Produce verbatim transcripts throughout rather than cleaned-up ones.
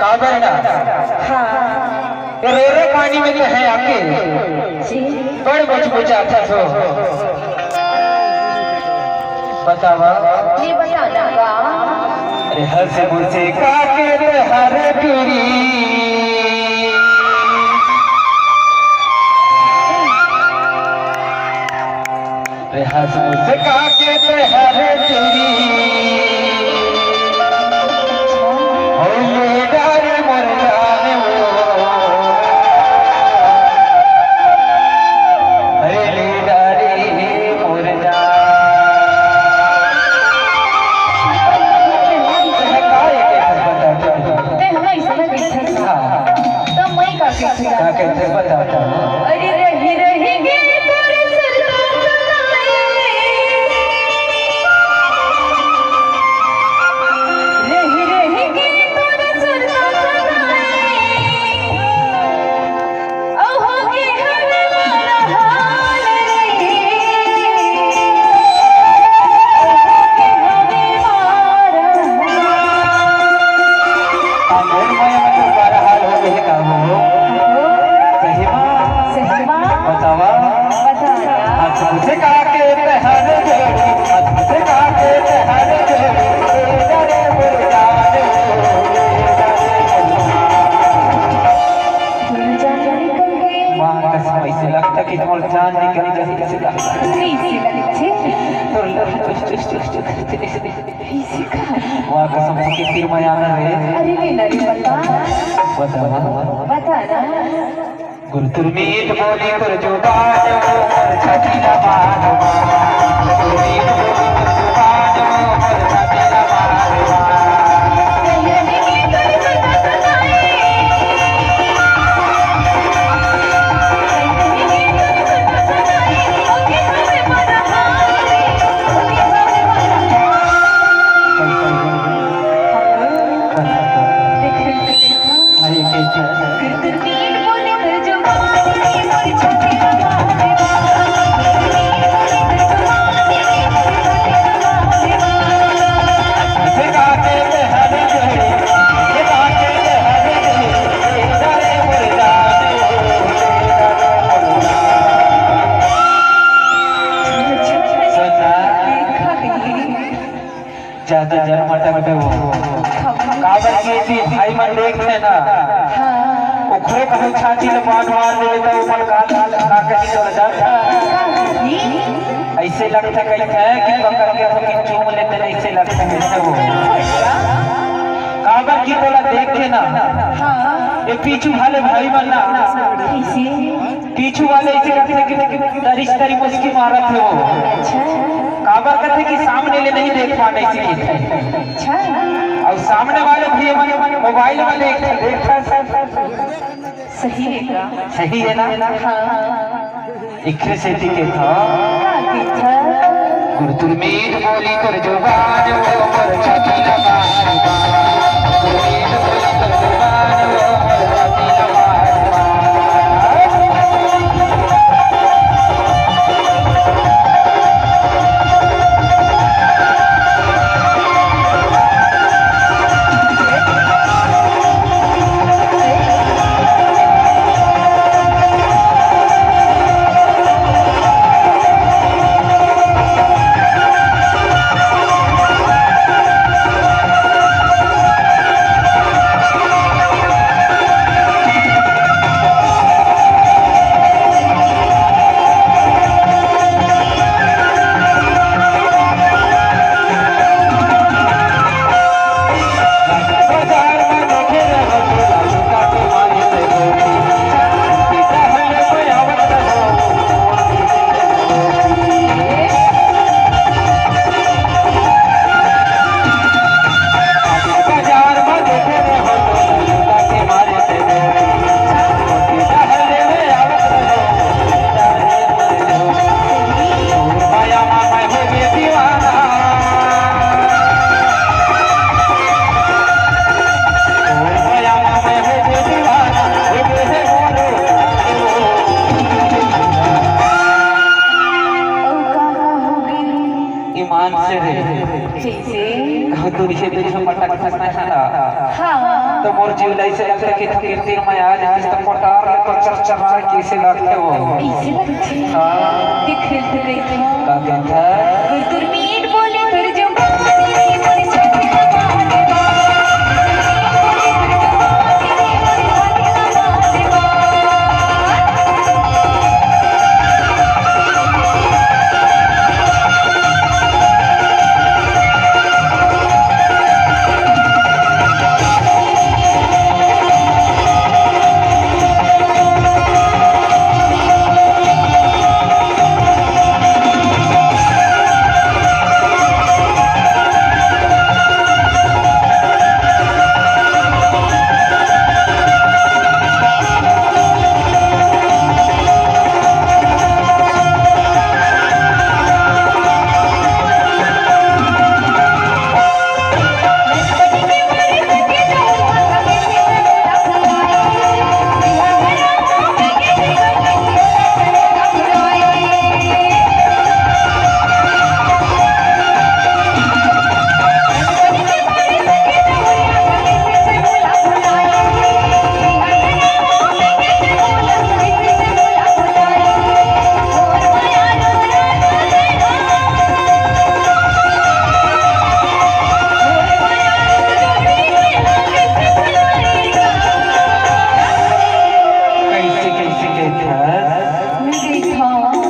काबर ना? हाँ। ये रे रे पानी में तो है आके। जी। बड़ बचबुचाथस हो। बतावा। ये बताना का। अरे हंस मुझे काके रे हर पीरी। रे हंस मुस्का के तोहर चूड़ी, ओ ले डारे मोर जान वो, अरे ले डारे मोर जान। तोहे का एक एक बता दे। ते हमें ऐसा ना दिखत। हाँ। त मैं का कहिथे? का कहिथे बता, बता। अरे रहि रहि के तोर सुरता सताए। रहि रहि के तोर सुरता सताए। ओहो के हर मारा हाल रे। ओहो के हर मारा हाल। का मोर माया में तोर बारा हाल हो गे हे का हो? सही मा? सही मा? बतावा। बतावा। हंस मुस्का के तोहर जोड़ी, हंस मुस्का के तोहर जोड़ी, ए डरे मोर जान हो, ए डरे मोर जान। तोर जान निकल गे। माँ कसम, ऐसे लगथे कि मोर जान निकल गे, ऐसे लगथे। ऐसे लगथे। तोर लहू चुस, चुस, चुस, चुस करथे। वाह, कसम से कितनी मजा आ रहा है। अरे नहीं, नहीं, बता। बता, बता। बता ना। गुरतुर मीठ बोली तोर जुबान, मोर छाती ला बार बार। गुरतुर मीठ बोली तोर जुबान, मोर छाती ला बार बार। ज्यादा जन मटक दे वो। काबर कि यदि भाई मन देखथे ना, हाँ। ओखरो कहूँ छाती ल बांध मार देवे त ओमन का, का, का कही तो जानता। का कही? ऐसे लगथे कहिथे कि पकड़ के थोड़ी चूम लेते, ऐसे लगथे कहिथे वो। काबर कि तोला देख के ना, हाँ। ये पीछू वाले भाई मन ना, कैसे? पीछू वाले ऐसे करथे कि तरिस तरी मुस्की मारत हे वो। अच्छा। काबर कथे कि सामने ले नहीं देख पाना इसी के। अच्छा। अउ सामने वाले भी मन मोबाइल में देख, देखथे। सही हे का? सही हे ना? हाँ। एखरे सेती के था। का के था? गुरतुर मीठ बोली तोर जुबान, वो मोर छाती ला बार बार। गुरतुर मीठ बोली तोर जुबान, वो मोर छाती ला बार बार। तो मोर जीव ल अइसे लगथे कि थोकिन तीर में आ जाए, तो मोटार ले तो चरचरा कइसे लगथे वो। अइसे लगथे? हाँ। देख, खेल तो गई था। का कहत हस? गुरतुर मीठ बोले, फिर जो कइसे, कइसे कहत हस? मैं देखा।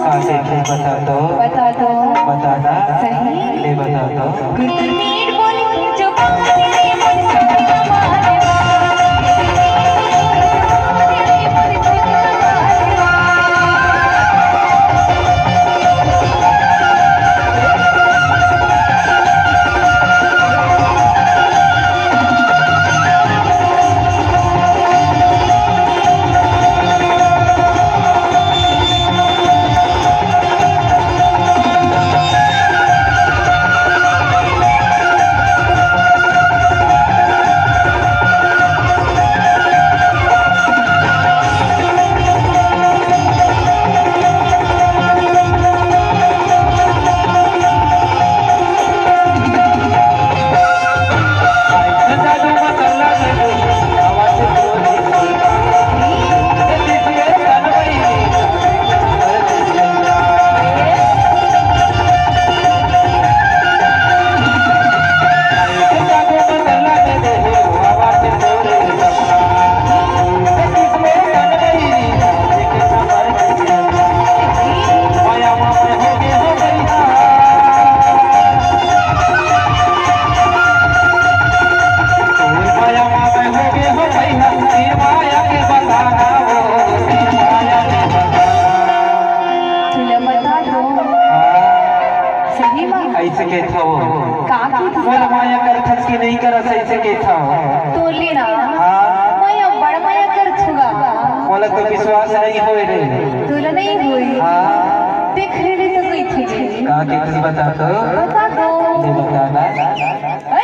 का देखे? बता तो। बता दो। बता ना। सही। ले बता तो। गुरतुर मीठ बोली जो तुला बता दो। सही में? अइसे कहत हस वो। का कहत हस? मोला माया करथस कि नहीं करस, अइसे कहत हस वो। तोले ना। हाँ। मैं अब्बड़ माया करथों गा। मोला तो विश्वास नहीं होय रे। तुला नहीं होय? हाँ। देख रे, तो कइसे? का कहत हस, बता तो। बता दो। ले बता ना।